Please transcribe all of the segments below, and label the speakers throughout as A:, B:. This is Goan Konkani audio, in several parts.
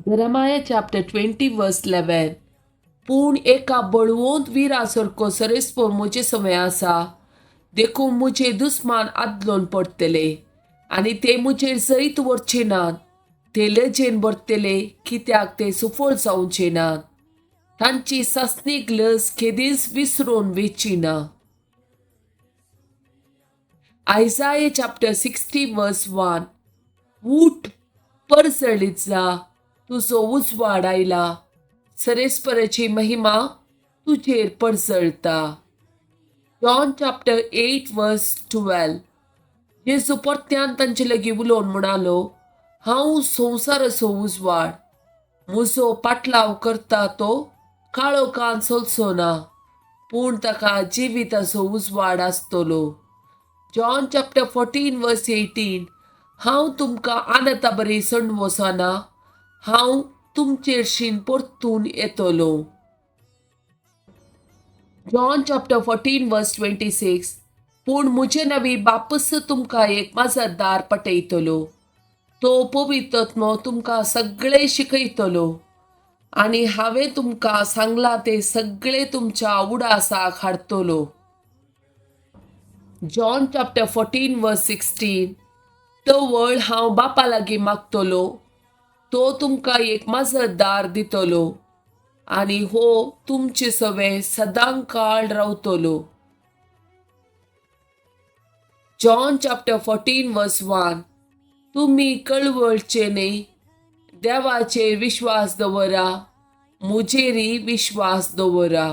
A: Jeremiah chapter 20 verse 11. पूण एका बळवंत विरा सारको सरेस्पर म्हजे समें आसा, देखून म्हजे दुस्मान आदलोन पडटले आनी ते म्हजेर जैत व्हरचे नात. ते लजेन भरतले कित्याक ते सुफळ जावचे नात. तांची सासणीक लज केदीच विसरून वेची ना. Isaiah chapter 60 verse 1. ऊठ, परजळीत जा, तुजो उजवाड आयला, सरेस्पराची महिमा तुजेर परजळता. John chapter 8 verse 12. जेजू परत्यान तांचे लागीं उलोवन म्हणालो, हांव संवसाराचो उजवाड. म्हजो पाटलाव करता तो काळोखान चलचो ना, पूण ताका जिविताचो उजवाड आसतलो. John chapter 14 verse 18. हांव तुमकां आनंदा बरी सण वचना, हांव तुमचेरशीन परतून येतलो. John chapter 14 verse 26. पूण म्हजे नवी बापस तुमकां एक मजतदार पटयतलो. तो पवित्रत्मो तुमकां सगळें शिकयतलो आनी हांवें तुमकां सांगलां तें सगळें तुमच्या उडासाक हाडटलो. John chapter 14 verse 16. तवळ हांव बापा लागीं मागतलो, तो तुमकां एक मजतदार दितलो आनी हो तुमचे सवे सदां काळ रावतलो. John chapter 14 verse 1. तुमी कळवळचे न्हय, देवाचेर विश्वास दवरा, म्हजेरय विश्वास दवरा.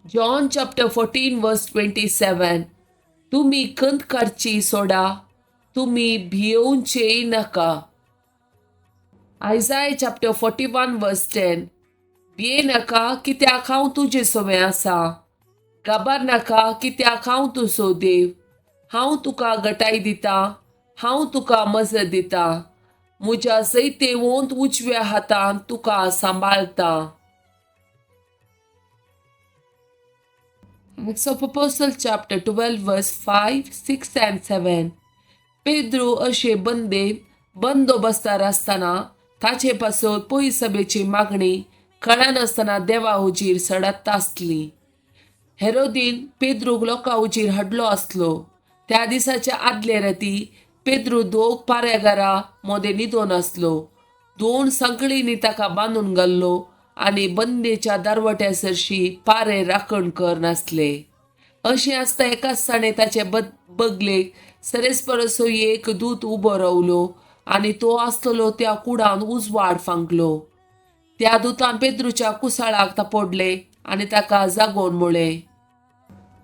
A: John chapter 14 verse 27. तुमी खंत काडची सोडा, तुमी भियोवचेय नाका. Isaiah chapter 41 verse 10. भिये नाका कित्याक हांव तुजे सवें आसा. काबार नाका कित्याक हांव तुजो देव. हांव तुका गटाय दिता, हांव तुका मजत दिता, म्हज्या जैतेवंत उजव्या हातान तुका सांबाळटा. Acts of Apostles chapter 12 verse 5, 6 and 7. Pedro अशे बंदे बंदोबस्तार आसतना ताचे पासत पयसभेची मागणी कळनासतना देवा हुजीर सडत आसली. हेरोदीन पेद्रूक लोकां हुजीर हाडलो आसलो. त्या दिसाच्या आदले राती पेद्रू दोग पाऱ्यागारा मोदें न्हिदोन आसलो. दोन सांकळींनी ताका बांदून घाल्लो आनी बंदेच्या दरवट्या सरशी पारे राखण कर नासले. अशें आसता एकाच ताणें ताचे बगलेक सरेस्परसो एक दूत उबो रावलो आनी तो आसतलो त्या कुडान उजवाड फांकलो. त्या दुतान पेद्रूच्या कुसाळाक तापोडले आनी ताका जागोवन म्हळें,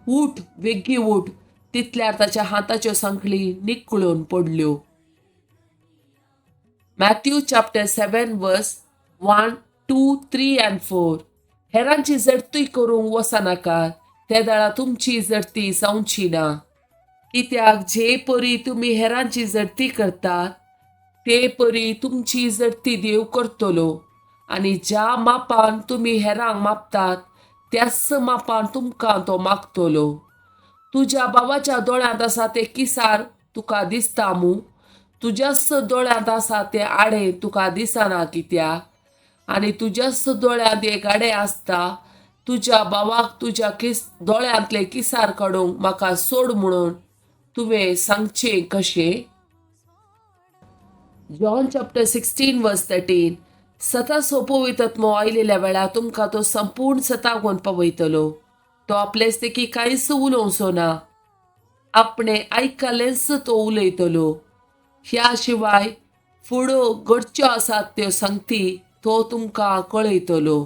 A: उठ, वेगीं उठ. तितल्यार ताच्या हाताच्यो सांखळी निकळून पडल्यो. Matthew chapter 7 verse 1, 2, 3 and 4. हेरांची जडती करूंक वचनाकात, ते दाळा तुमची जडती जावची ना. कित्याक जे परी तुमी हेरांची जडती करतात ते परी तुमची जडती देव करतलो. आनी ज्या मापान तुमी हेरांक मापतात त्याच मापान तुमकां तो मागतलो. तुज्या बाबाच्या दोळ्यांत आसा तें किसार तुका दिसता मू? तुज्याच दोळ्यांत आसा तें आडे तुका दिसना कित्याक? आनी तुज्याच दोळ्यांत एक आडे आसता, तुज्या बाबाक तुज्या दोळ्यांतले किसार काडूंक म्हाका सोड म्हणून तुवें सांगचें कशें? John chapter 16 verse 13. सता सोंपवितत्मो आयलेल्या वेळार तुमकां तो संपूर्ण सतागोन पावयतलो. तो आपलेच देखी कांयच उलोवचो ना, आपणे आयकलेंच तो उलयतलो. ह्या शिवाय फुडो घडच्यो आसात त्यो सांगती तो तुमकां कळयतलो.